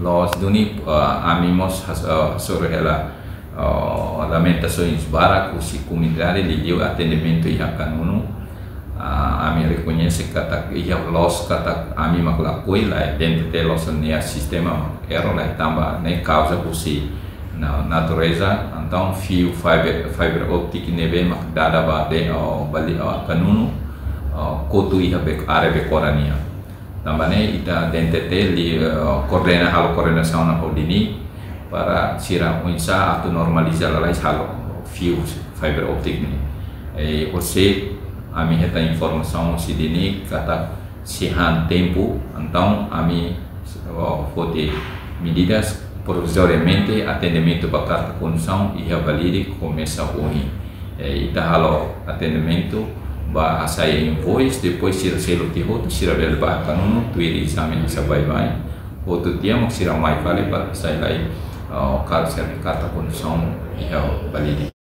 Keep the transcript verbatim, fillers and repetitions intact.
Loos duni, ah, ami mós has-, ah, hasoru hela, ah, lamentasaun barak husi komunidade liuliu atendimentu iha Kanunu. Ah, ami rekoñese katak iha loos katak ami mak lakohi, lae, D N T T loos nia sistema mak erru, lae, tanba ne'e kauza husi na-, natureza, entaun fiu fiber, fiber optic ne'ebé mak dada ba de, oh, Bali, oh, Kanunu, oh, kotu iha Be-, área Becora nian. Tanba ne'e ita D N T T liu, eh, koordena, halo koordenasaun ona ho DNIC para sira oinsá atu normaliza lalais halo fiu fiber optic ne'e. Eh, horisehik ami hetan informasaun husi DNIC katak sei han tempu, entaun ami, oh, foti medidas provizoriamente atendimentu ba karta kondusaun iha Balide komesa ohin. Eh, ita halo atendimentu ba hasai invoice, depois sira selu tiha hotu, sira bele ba Kanunu, tuir ezame hasai baibain. Hotu tiha mak sira mai fali ba hasai lai, ah, kar-, serve karta kondusaun iha Balide.